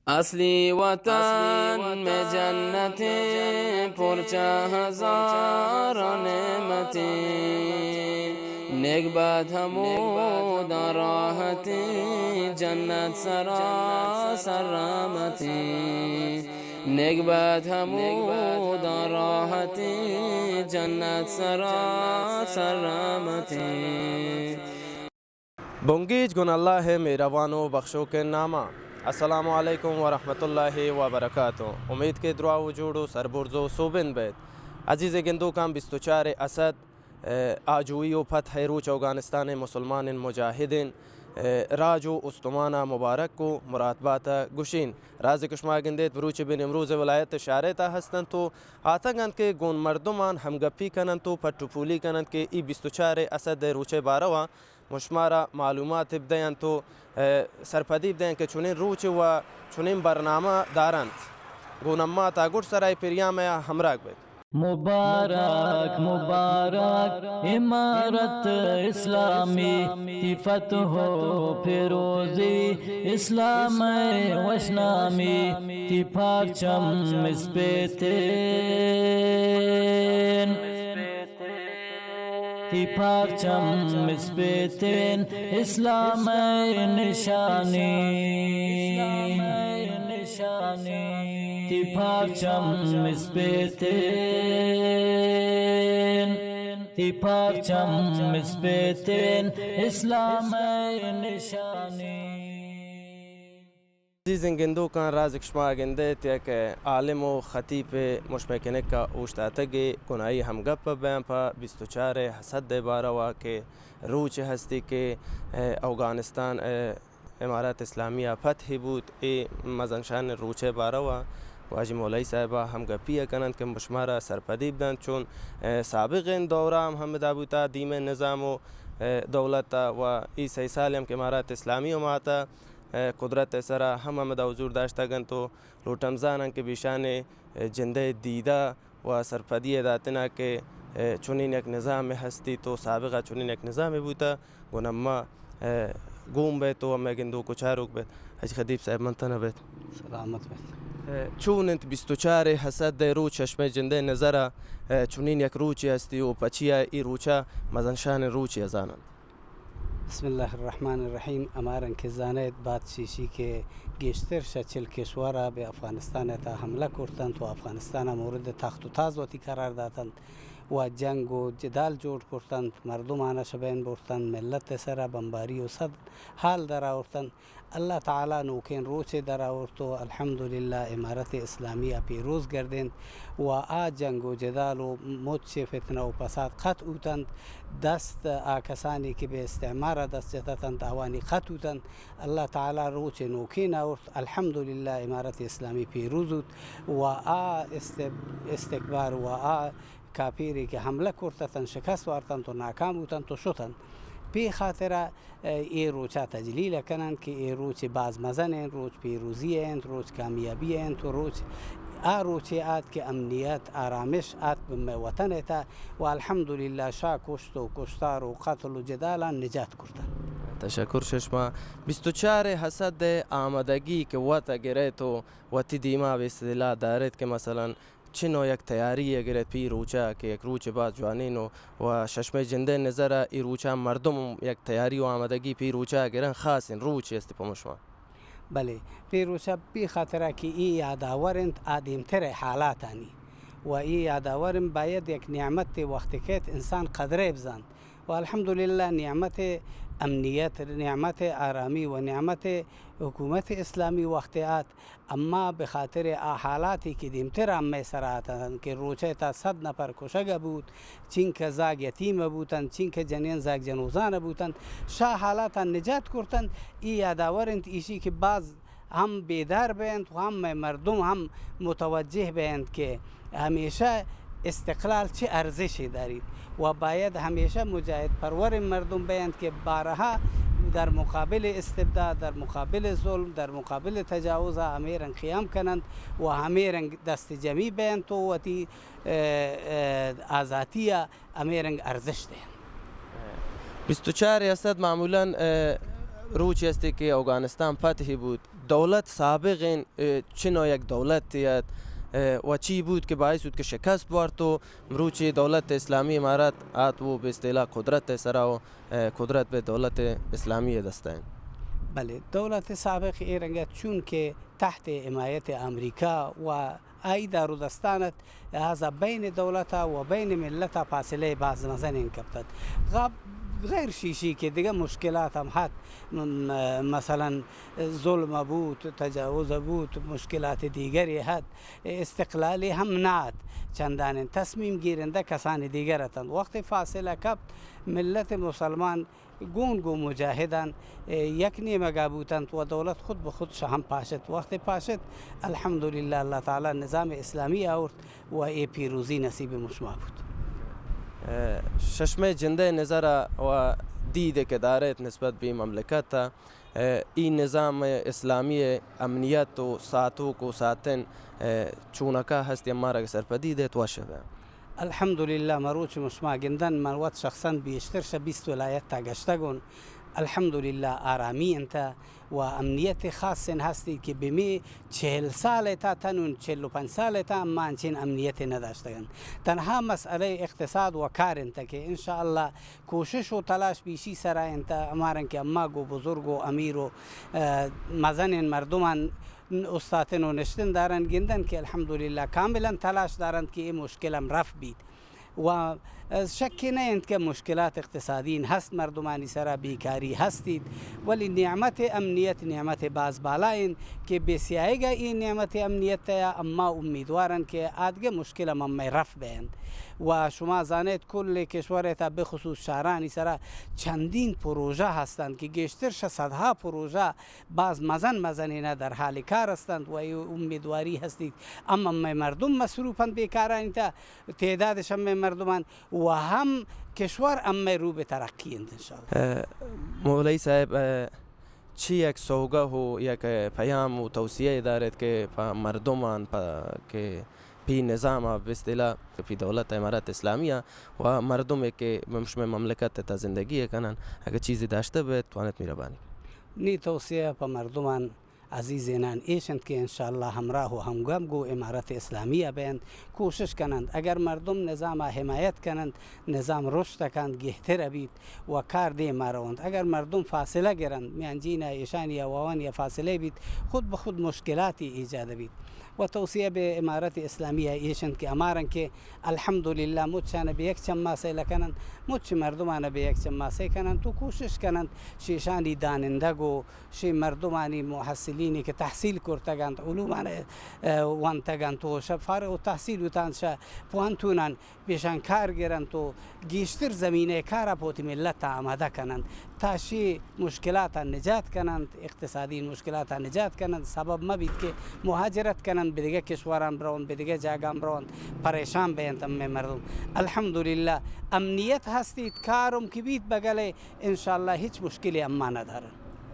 اصلی وطن میں جنتیں، پرچہ ہزار نعمتیں، نگبت ہموداں راحتیں، جنت سراسر رحمتیں، نگبت ہموداں راحتیں، جنت سراسر رحمتیں۔ بنگیج گوں اللہ ءِ مہروان و بخشوکیں ناما۔ السلام علیکم ورحمۃ اللہ وبرکاتہ۔ امید کہ دراہ و جوڑ و سربرز و سوبند بیت۔ عزیزیں گندوکاں، بیست و چار اسد، ءِ، آجوئی و پتح ءِ روچ، اوگانستان ءِ مسلمانیں مجاہدیں، ءِ، راج و استمان ءَ مبارک و مرادبات ءَ گشین۔ رازے کہ شما گندیت، مروچی بہ نیمروز ءِ ولایت شارے تہا ہستنت و آتگ انت کہ گوں مردمان ہمگپی کننت و پٹ و پولی کننت کہ ای بیست و چار اسد ءِ روچ ءِ باروا من شمارا معلومات بدینت و، ءِ، سرپدی بدینت کہ چونیں روچے و چونیں برنامہ دارنت۔ گوں ما تا گڈ سرا ای پریام ءَ ہمراہ بیت۔ مبارک، مبارک امارت اسلامی، تی فتح و پیروزی، اسلام ءِ وشنامی، تی پرچم اسپیتین۔ تی پرچم اسپیتین، اسلام ءِ نشانی۔ تی پرچم اسپیتین، تی پرچم اسپیتین، اسلام ءِ نشانی۔ عزیزیں گندوکاں، رازے کہ شما گندیت، یک عالم و خطیبے مشمئے کنکا اوشتاتگے، گوں آئی ہمگپ بیاں پہ بیست و چار اسد ءِ باروا کہ روچے ہستی کہ، ءِ، اوگانستان، ءِ، امارت اسلامی ءَ فتح بوت، اے مزن شان روچ ءِ باروا واجہ مولوی صاحب ءَ ہمگپی ءَ کننت کہ شمارا سرپدی بدنت، چون، ءِ، سابقیں دورا ہم ہمدا بوتا، دیمیں نظام و، ءِ، دولت ءَ و ای سئے سال ہم کہ امارت اسلامی ہم آتا، ءِ، قدرت ءِ سرا ہم ہمدا حضور داشتگ انت و لوٹم زاناں کہ بیشان ءِ، ءِ، جند ءِ دیدہ و سرپدی ءِ داتنا کہ، ءِ، چنین یک نظامے ہستی تو سابقا چنین یک نظامے بوتا، گوں ما، ءِ، گون بیت و مئے گندوک و چاروک بیت۔ حاجی خطیب صاحب، من تنا بیت۔ سلامت بیت۔ ءِ، چون انت بیست و چار اسد ءِ روچ شمئے جند ءِ نظرا، ءِ، چنین یک روچے ہستی و پچیا ای روچا مزن شان روچے زاننت؟ بسم اللہ الرحمن الرحیم۔ ہما رنگ کہ زانیت، بات چیشی کہ گیشتر شہ چل کشورا بہ افغانستان ءِ تہا حملہ کرتنت و افغانستان ءَ مورد تخت و تاز وتی قرار داتنت و جنگ و جدال جوڑ کرتنت، مردمانا شہ بین برتنت، ملت ءِ سرا بمباری و صد حال در آورتنت۔ اللہ تعالی نوکیں روچے در آورت و الحمدللہ امارت اسلامی ءَ پیروز گردینت و آ جنگ و جدال و مچ فتنہ و فساد قطع بوتنت۔ دست آ کسانی کہ بہ استعمار ءَ دست جتتنت، آوانی قطع بوتنت۔ اللہ تعالی روچے نوکین آورت۔ الحمدللہ امارت اسلامی پیروز بوت و آ است-، استکبار و آ کافرے کہ حملہ کرتتنت، شکست وارتنت و ناکام بوتنت و شتنت۔ پہ خاطرا اے روچا تجلیل کننت کہ اے روچ باز مزنیں روچ، پیروزی انت، روچ کامیابی انت و روچ آ روچے آت کہ امنیت، آرامش آت بہ مئے وطن ءِ تہا و الحمدللہ شہ کشت و کشتار و قتل و جدالان نجات کرتہ۔ تشکر شہ شما۔ بیست و چار اسد ءِ آمدگی کہ وت گرئے تو وتی دیما بہ استدلال داریت کہ مثلاً چنو یک تیاری ءَ گرت پی روچا کہ یک روچے باز جوانین و، و شہ شمئے جندئے نظرا ای روچا مردم یک تیاری و آمادگی پی روچا گرن، خاصیں روچے است پہ شما؟ بلے، پی روچا پی خاطرا کہ ای یادآور انت آ دیمترئے حالاتانی و ای یادآور انت، باید یک نعمتے وقتے کیت انسان قدرئے بزانت و الحمدللہ نعمت امنیت، نعمت آرامی و نعمت حکومت اسلامی وقتے آت، اما بہ خاطر آ حالاتے کہ دیمترا مئے سرا اتنت کہ روچئے تہا صد نفر کشگا بوت، چینکہ زاگ یتیم بوتنت، چینکہ جنین زاگ جنوزان بوتنت، شہ حالاتان نجات کرتنت، ای یادآور انت ایشی کہ باز ہم بیدار بینت و ہم مئے مردم ہم متوجہ بینت کہ ہمیشہ استقلال چہ ارزشے داریت و باید ہمیشہ مجاہد پروریں مردم بینت کہ بارہا در مقابل استبداد، در مقابل ظلم، در مقابل تجاوزا ہمے رنگ قیام کننت و ہمے رنگ دست جمعی بینت و وتی، اه، اه، آزاتیا ہمے رنگ ارزش دینت۔ بیست و چار ریاست معمولاً، اه، روچے استی کہ اوگانستان فتح بوت، دولت سابق این، اه، چه نوع یک دولتی ات، اه، و چی بود که باعث بود که شکست بارت و مروچی دولت اسلامی امارت آت و به اصطلاح قدرت سرا و، اه، قدرت به دولت اسلامی دست این؟ بله، دولت سابق ای رنگ ات، چون که تحت حمایت امریکا و آئی دار و دستان ات، لہذا بین دولت و بین ملت فاصلہ باز مزنین کپت ات. غب-، غیر شیشی که دیگه مشکلات هم هت، م-، مثلاً ظلم بوت، تجاوز بوت، مشکلات دیگری هت، استقلالی هم نه ات. چندانین تصمیم گیرنده کسان دیگر اتنت. وقت فاصله کپت، ملت مسلمان گون گون مجاهدان، اه، یک نیمگا بوتنت و دولت خود به خودش هم پاشت. وقت پاشت، الحمدلله، الله تعالی نظام اسلامی آورد و ای پیروزی نصیب مشما بود. اه، ششمه جنده نظر و دیده که دارت نسبت به مملکت، اه، ای نظام اسلامی امنیت و ساتوک و ساتن، اه، چونکا هستی مارا که سرپدی دیت وشه به. الحمدلله، مروچ مشما گندن، من وت شخصاً بیشتر شه بیست ولایت تا گشتگون. الحمدلله، آرامی انت و امنیت خاص هستی که بمی چهل سال تا تنون چهل و پنج سال تا اما انچین امنیت نداشتگن. تنها مسئله اقتصاد و کار انت که انشاءالله کوشش و تلاش بیشی سرا انت. امارن که اما گو بزرگ و امیر و، اه، مزنین مردمان استاتن و نشتن دارن، گندن که الحمدلله کاملاً تلاش دارن که ای مشکل هم رفع بیت. و شکی نه انت که مشکلات اقتصادی هست، مردمانی سرا بیکاری هستید، ولی نعمت امنیت نعمت باز بالا انت که بسیایگا ای نعمت امنیت یا اما امیدوارن که آدگه مشکل هم امی رفع بینت. و شما زانید کل کشور تا بخصوص شهرانی سرا چندین پروژه هستند که گیشتر شه صدها پروژه باز مزن مزنینا در حال کار هستند و ای امیدواری هستید. اما مئے مردم مصروفند بیکارانی تا، تعدادش مئے مردمان و هم کشور مئے رو به ترقی انت انشاءالله. اه، مولوی صاحب، اه، چی یک سوگه و یک پیام و توصیه دارد که په مردمان په، که پی نظام به اصطلاح پی دولت امارت اسلامی و مردم که شمئے مملکت تا زندگی کنن، اگه چیزی داشته به توانت مهربانی؟ نی توصیه په مردمان عزیزینان ایش انت که انشاءالله همراه و همگام گو امارت اسلامی بینت، کوشش کنند. اگر مردم نظام حمایت کنند، نظام رشد کنت، گهتر بیت و کار دیما روند. اگر مردم فاصله گرند، میانجین ایشانی و آوانی فاصله بیت، خود به خود مشکلاتی ایجاد بیت. و توصیه به امارت اسلامی ایش انت که امارن که الحمدلله مچان به یک چماسه لکنند، مچ مردمان به یک چماسه کنند، تو کوشش کنند شیشانی دانندگ و شی مردمانی محصلینی که تحصیل کرتگند، علومان، اه، وانتگند و شب فارغ و تحصیل بوتند شه پوانتونان پیشان کار گرنت و گیشتر زمینه کارا پوتی ملت آماده کنند تا شی مشکلات نجات کنند، اقتصادی مشکلات نجات کنند، سبب مبیت که مهاجرت کنند، به دیگه کشوران برون، به دیگه جاگان برون، پریشان بینت امه مردم. الحمدلله امنیت هستید، کارم که بیت بگله انشاءالله هیچ مشکلی اما ندارن.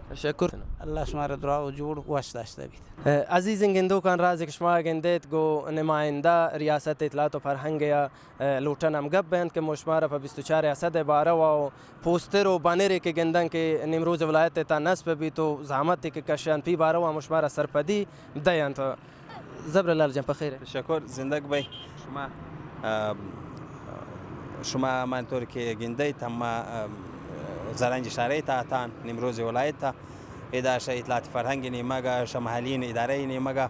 تشکر. الله شما را دراو و جوڑ وش داشته بیت. اه، عزیزین گندوکان، رازی که شما گندیت گو نماینده ریاست اطلاعات و فرهنگ یا، اه، لوٹن هم گپ بینت که مو شما را په بیست و چار ریاست باره و پوستر و بانری که گندن که نیمروز ولایت تا نصب بیت و زحمتی که کشنت پی باره و مو شما را سرپدی دینت. زبر لال جان، په خیر. تشکر، زندگ بئے. شما، اه، شما همانطور که گندئے تما، اه، زرنج شهرئے تا اتان نیمروز ولایت تا، ادا شه اطلاعات فرهنگ نیمگا، شه محلین ادارهٔ نیمگا،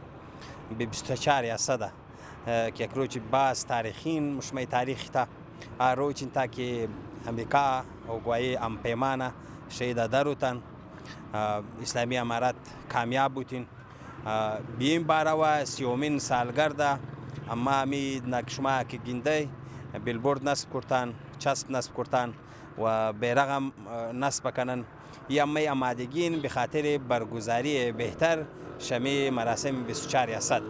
به بیست و چار ریاست، اه، که یک روچ باز تاریخین مشمئے تاریخ تا، آ روچ انت که امریکا و گوایه همپیمانا شهیدا دروتن، اه، اسلامی امارت کامیاب بوتین. اه، بیم باروا سیومین سالگرد، اما همی نک شما که گندئے بیلبورد نصب کرتن، چسب نصب کرتن و بیرغ هم، اه، نصب کنن. ای همه آمادگین به خاطر برگزاری بهتر شمی مراسم بیست و چار ریاست.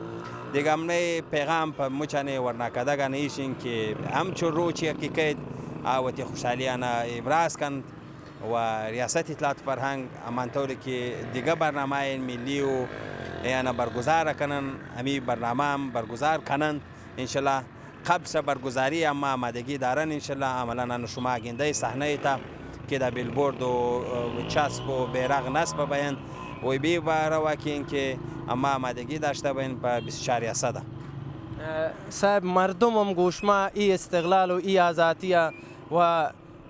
دیگه همه پیغام په مچانه ورناکدگان ایشین که همچو روچی حقیقت آ وتی خوشحالیانا ابراز کنت. و ریاست اطلاعات فرهنگ همانطوری که دیگه برنامه‌های ملی و ایانا برگزار کنن، همی برنامه هم برگزار کنن. انشالله قبل شه برگزاری اما آمادگی دارن. انشالله عملاً ان شما گندئے صحنه تا که دا بیلبورد و، اه، چسب و بیرغ نصب بینت. و بی باروا کین کہ اما آمادگی داشتہ بین پہ بیست و چار ء صد۔ اه، صاحب، مردم ہم گوشما ای استقلال و ای آزاتی ء و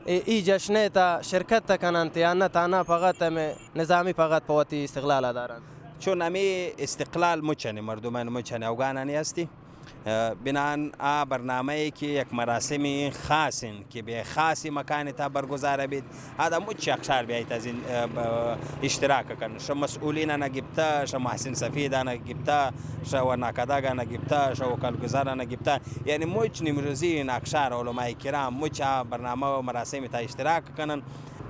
ای، ای جشن ء تا شرکت کننت یا نہ، تانا فقط ہمیں نظامی فقط پہ وتی استقلال ء دارنت؟ چون ہمیں استقلال مچنی مردمان مچنی اوگانانی ہستی۔ اه، بناء آ برنامہ ای کہ یک مراسمی خاص انت کہ بہ خاصی مکان تا برگزار بیت، آدا مچ اخشار بیایت از این، اه، ب-، اشتراک کن۔ شہ مسئولین انا گپتا، شہ محسن سفید انا گپتا، شہ و ناکداگ انا گپتا، شہ وکالگزار انا گپتا، یعنی مچ نیمروزی اخشار علماء کرام مچ آ برنامہ و مراسم تا اشتراک کنن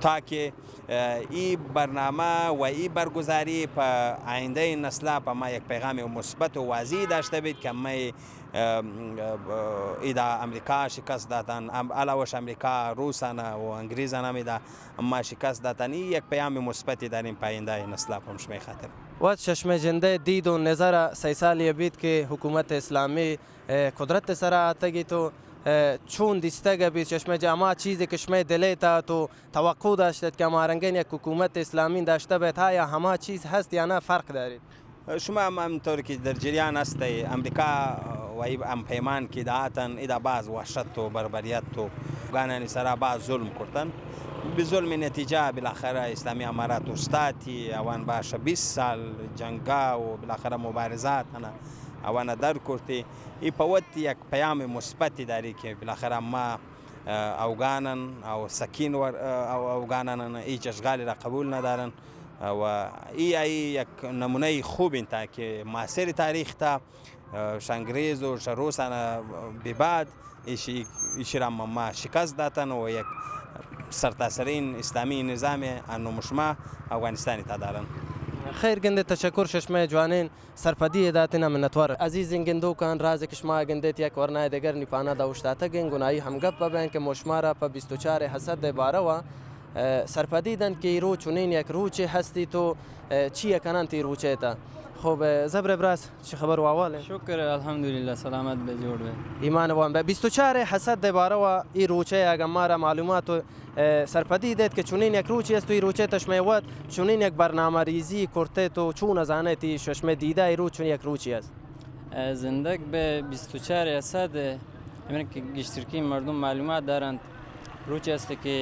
تاکہ اه، ای برنامہ و ای برگزاری پہ آئندہ نسل پہ ما یک پیغام مثبت و واضح داشتہ بیت کہ مئے، اه، اه، ادا امریکہ شکست داتن، ام-، علاوہ امریکہ، روسان و انگریزان ہم ادا ما شکست داتن۔ ای یک پیام مثبت دارین پہ آئندہ نسل پہ شمئے خاطر۔ وت ششمے جندے دید و نظر سی سالی بیت کہ حکومت اسلامی، اه، قدرت سرا آتگی تو، اه، چون دیستگ بیت ششمے ج-، ہما چیزی کہ شمئے دلے تا تو توقع داشتت کہ ہما رنگین یک حکومت اسلامی داشتہ بیت، آیا ہما چیز ہست یا نہ فرق داریت؟ شما ہم، ہمطور کہ در جریان ہست ئے، امریکہ و ای ہم پیمان کہ داتن، ادا باز وحشت و بربریت و گانانی سرا باز ظلم کرتن۔ بہ ظلم نتیجہ بالاخرہ اسلامی امارات استاتی، آوان باش بیست سال جنگا و بالاخرہ مبارزات انا آوانا در کرتی۔ ای پہ وت یک پیام مثبت داری کہ بالاخرہ ما اه، اوگانن او سکین ور-، اه، او-، اوگانن، هیچ اشغالی را قبول ندارن. اه، و ای، ای یک نمونهٔ خوب انت که معاصر تاریخ تا، اه، شنگریز و شروسان به بعد ایشی، ایشی را ما شکست داتن و یک سرتاسرین اسلامی نظام انو مشما افغانستانی تا دارن. خیر گندے، تشکر ششمه جوانین سرپدی ء داتن ء منتوار. عزیزیں گندوکاں، راز کہ شما گندیت یک ورنائے دگر نی پاناد ء اوشتاتگ انت، گوں آئی ہم گپ بہ بین کہ مشمارا پہ بیست و چار حسد ء باروا، ء، سرپدی دنت کہ اے روچ چنین یک روچے ہستی تو، ء، چی ء کننت اے روچے تا. خب، ء، زبر براس، چی خبر و احوال انت؟ شکر الحمدللہ، سلامت بے، جوڑ بے. ایمان وان بے. بیست و چار حسد ء باروا اے روچے اگاں مارا معلومات و ء، سرپدی دیت کہ چنین یک روچے است و اے روچے تشمئے وت چنین یک برنامہ ریزی کرتے تو چون زانئے تی ششمئے دیدہ اے روچ چنین یک روچے است؟ ء، زندگ بہ بیست و چار حسد، ہمیں کہ گیشترکین مردم معلومات دارنت، روچے است کہ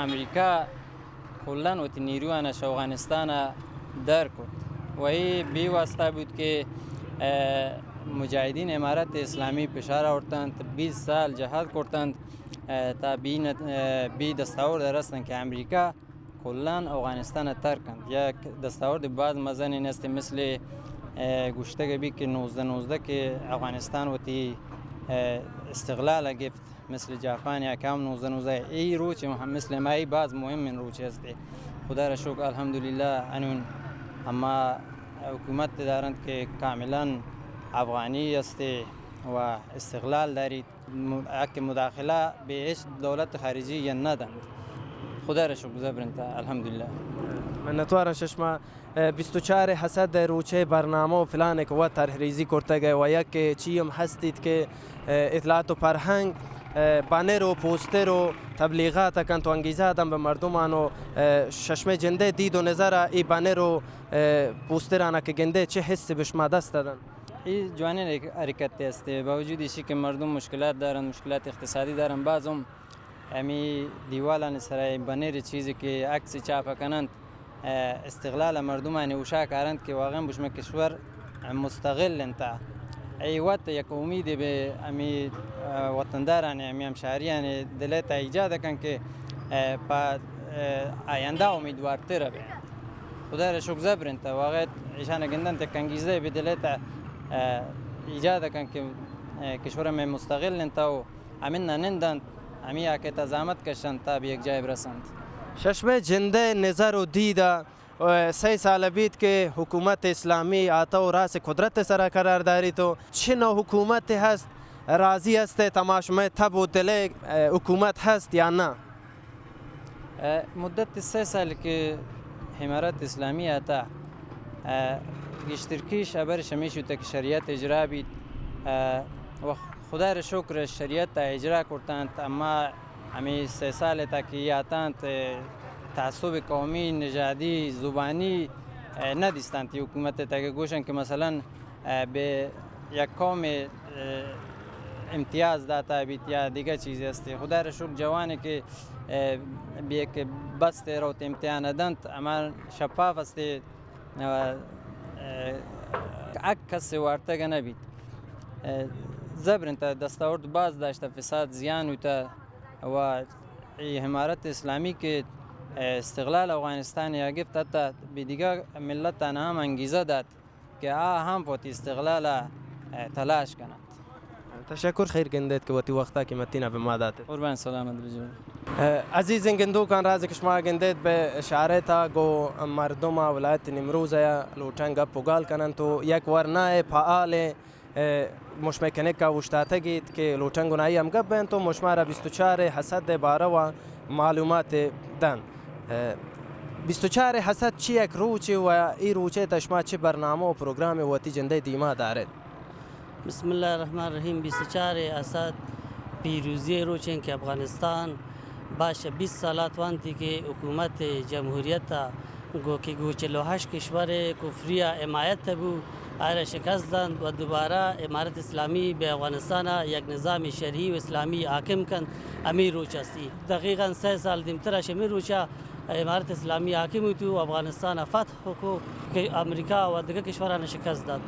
امریکہ کلاً وتی نیروان شہ اوغانستان در کرت و اے بے واسطہ بود کہ، ء، مجاہدین امارت اسلامی پشار آورتنت، بیست سال جہاد کرتنت، ء، تا بی نت-، ء، بی دستاورد رستن کہ امریکہ کلاً اوغانستان ترک انت. یک دستاورد باز مزن است، مثل، ء، گوشتگ بی کہ نوزدہ نوزدہ کہ اوغانستان وتی، ء، استقلال گپت، مثل جاپان یا کہ ہم نوزدہ نوزدہ. ای روچ ہم مثل ما ای باز مهم روچ است. خدا را شکر الحمدللہ انون اما حکومت دارنت کہ کاملاً افغانی است و استقلال داریت. م-، حق مداخلہ بہ ہچ دولت خارجی یا نہ دنت. خدا را شکر زبرنت الحمدللہ. منتوارم ششما. ء، بیست و چار حسد روچے برنامہ و پلان کہ وت طرح ریزی کرتگ و یک چی ہم ہستیت کہ، ء، اطلاعات و فرہنگ، ء، بانر و پوستر و تبلیغات کنت و انگیزہ دنت بہ مردمان و، ء، ششمے جندے دید و نظر ای بانر و، ء، پوستران کہ گندے چہ حس بہ شما دست دنت؟ ای جوانین ایک حرکت است، باوجود ایشی کہ مردم مشکلات دارن، مشکلات اقتصادی دارن، باز ہم ہمی دیوالانی سرا بنر چیزی کہ عکس چاپ کننت، ء، استقلال مردمانی اوشا کارنت کہ واقعاً بشمہ کشور مستقل انت. ای وت یک امید بہ ہمی، ء، وطندارانی، ہمی ہمشاریانی دل تا ایجاد کن کہ، ء، پہ، ء، آیندہ امیدوارتر بہ. خدا را شکر زبر انت، واقعاً ایشان گندنت یک انگیزہ بہ دل تا، ء، ایجاد کن کہ، ء، کشور مئے مستقل انت و ہمین نہ نندنت، ہمی آ کہ تا زحمت کشنت تا بہ یک جاہ برسنت. ششمے جندے نظر و دید ء، و سئے سال بیت کہ حکومت اسلامی آتہ و راس قدرت سرا قرار داریت و چہ نوع حکومت ہست، راضی ہست تما شمئے تب و دلے، ء، حکومت ہست یا نہ؟ ء، مدت سئے سال کہ امارت اسلامی آتہ، ء، گیشتر کیش ہبر شمیش بوتہ کہ شریعت اجرا بیت، ء، و خدا را شکر شریعت اجرا کرتنت، اما ہمی سئے سال تا کہ آتنت، ء، تعصب قومی، نژادی، زبانی، اه، نہ دیستنت حکومت ءِ تہ کہ گوشن کہ مثلاً، اه، بہ یک قومے، اه، امتیاز داتا بیت یا دگہ چیزے ہستی۔ خدا را شکر جوانے کہ، اه، بہ یک بستے روت امتحان دنت، ہما شفاف ہستی، اه، اه، حق کسے وارتگ نہ بیت۔ اه، زبر انت، دستاورد باز داشتہ، فساد زیان ہوتا۔ و اے امارت اسلامی کہ استقلال افغانستان ءَ گپت، حتی بہ دگہ ملتاں ہم انگیزہ دات کہ آ ہم وتی استقلال ءَ تلاش کننت۔ تشکر، خیر گندیت کہ وتی وقت ءَ قیمتی نا پہ ما دات۔ قربان، سلامت بجو۔ عزیزیں گندوکاں، راز کہ شما گندیت بہ شارت ءَ گوں مردم ءَ ولایت نیمروز ءَ لوٹاں گپ و گال کننت و یک ورنائے فعال ءَ، اے، مشمئے کنک ءَ اوشتاتگ ایت کہ لوٹن گناہی ہم گپ بنت و مشمارا بیست و چار حسد ءِ باروا معلومات دنت۔ اے، بیست و چار حسد چی یک روچے و اے روچے تہ شما چی برنامہ و پروگرام وتی جندئے دیما دارت؟ بسم اللہ الرحمن الرحیم۔ بیست و چار حسد پیروزی روچیں کہ افغانستان باش بیست سالات وانتی کہ حکومت جمہوریت گو کہ گو چل و ہشت کشور کفری ءَ حمایت بو، آئرا شکست دنت و دوبارہ امارت اسلامی بہ افغانستان ءَ یک نظام شرعی و اسلامی حاکم کنت، ہمے روچ استی۔ دقیقاً سئے سال دیمتر ءَ شمے روچ ءَ امارت اسلامی حاکم بوت و افغانستان ءَ فتح کو کہ امریکہ و دگہ کشوران شکست دات۔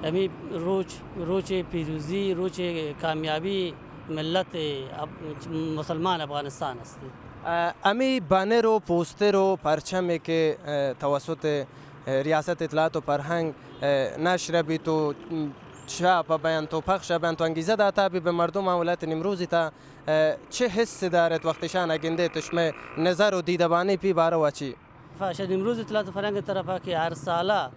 ہمے روچ، روچ پیروزی، روچ کامیابی ملت اب-، مسلمان افغانستان استی۔ اه، ہمے بانر و پوستر و پرچمے کہ، اه، توسط، اه، ریاست اطلاعات و فرہنگ، اه، نشر بیت و، م، چاپ بینت و پخش بینت و انگیزہ داتا بی بہ مردم ولایت نیمروزی تہ، اه، چہ حس دارت وقت اشانا گندیت، شمئے نظر و دیدبانی پی باروا چی؟ فاشن امروز اطلاعات و فرہنگ طرفا کہ ہر سالہ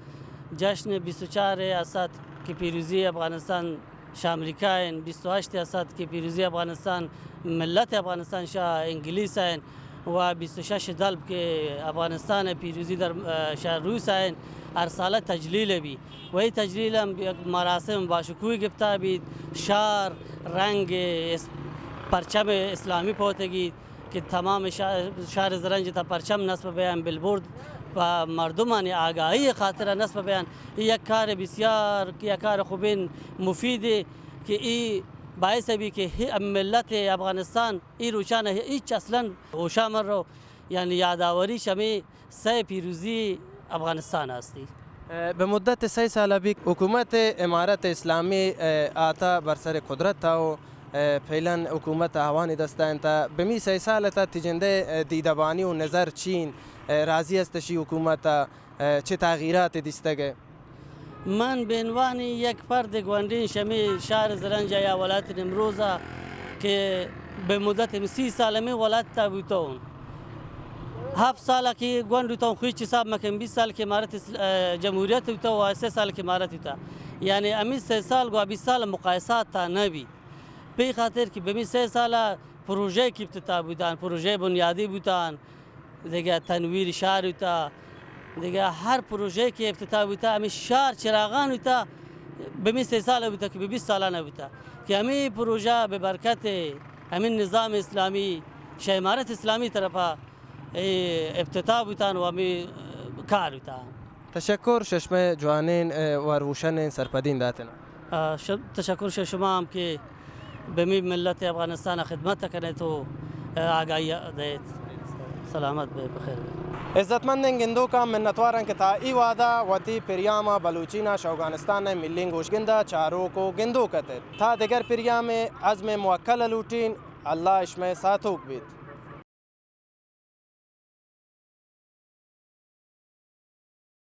جشن بیست و چار اسد کہ پیروزی افغانستان شہ امریکہ ایں، بیست و ہشت اسد کہ پیروزی افغانستان، ملت افغانستان شہ انگلیس ایں و بیست و شش دلب کہ افغانستان پیروزی در، اه، شہ روس ایں، ہر سالہ تجلیل بی۔ وہی تجلیل ہم یک مراسم باشکوہ گپتا بیت، شار رنگ اس-، پرچم اسلامی پوتگی کہ تمام شہ-، شہر زرنج تا پرچم نصب بیان، بلبورد پہ مردمانی آگاہی خاطر نصب بیان۔ اے یک کار بسیار، یک کار خوبین مفید کہ اے باعث بی کہ ہی-، ملت افغانستان اے روچان ہچ اصلاً ہوشا مہ رو، یعنی یادآوری شمی سئے پیروزی افغانستان استی۔ اه، بہ مدت سئے سال بی حکومت امارت اسلامی، اه، آتا بر سر قدرت تا و، اه، فعلاً حکومت آوانی دستا انت۔ بہ می سئے سال تا تجندے، اه، دیدبانی و نظر چین، اه، راضی است شی حکومت، اه، چہ تغییرات دیستگ؟ من بہ عنوان یک پرد گونڈین شمی شہر زرنج یا ولایت نیمروز کہ بہ مدت سی سال ہمے ولایت تا بوتون۔ ہفت سال کہ گونڈ بوتون، خوش حساب مکن، بیست سال کہ امارت اس-، اه، جمہوریت بوتا و سئے سال کہ امارت بوتا۔ یعنی ہمے سئے سال گو بیست سال مقایسہ تا نہ بی۔ پہ خاطر کہ بہ می سئے سال پروژہ کہ افتتاح بوتان، پروژہ بنیادی بوتان، دگہ تنویر شہر ہوتا، دگہ ہر پروژہ کہ افتتاح ہوتا، ہمیں شہر چراغان ہوتا، بہ می سئے سال ہوتا کہ بہ بیست سالان ہوتا کہ ہمیں پروژہ بہ برکت ہمیں نظام اسلامی شہ امارت اسلامی طرفا اے افتتاح بوتان و ہمیں کار ہوتا۔ تشکر ششمئے جوانین، اه، و روشنین سرپدین داتنا۔ اه، ش-، تشکر شہ شما ہم کہ بہ می ملت افغانستان خدمت کنیت و، اه، آگاہی دئیت۔ سلامت بے، بخیر بے۔ عزتمندیں گندوکاں، منتواراں کہ تا ای وہدا وتی پریاما بلوچینا شہ اوگانستان ملین گوشگندا چاروک و گندوک اتت۔ تا دگر پریامے عزم موکل لوٹین، اللہ شمئے ساتوک بیت۔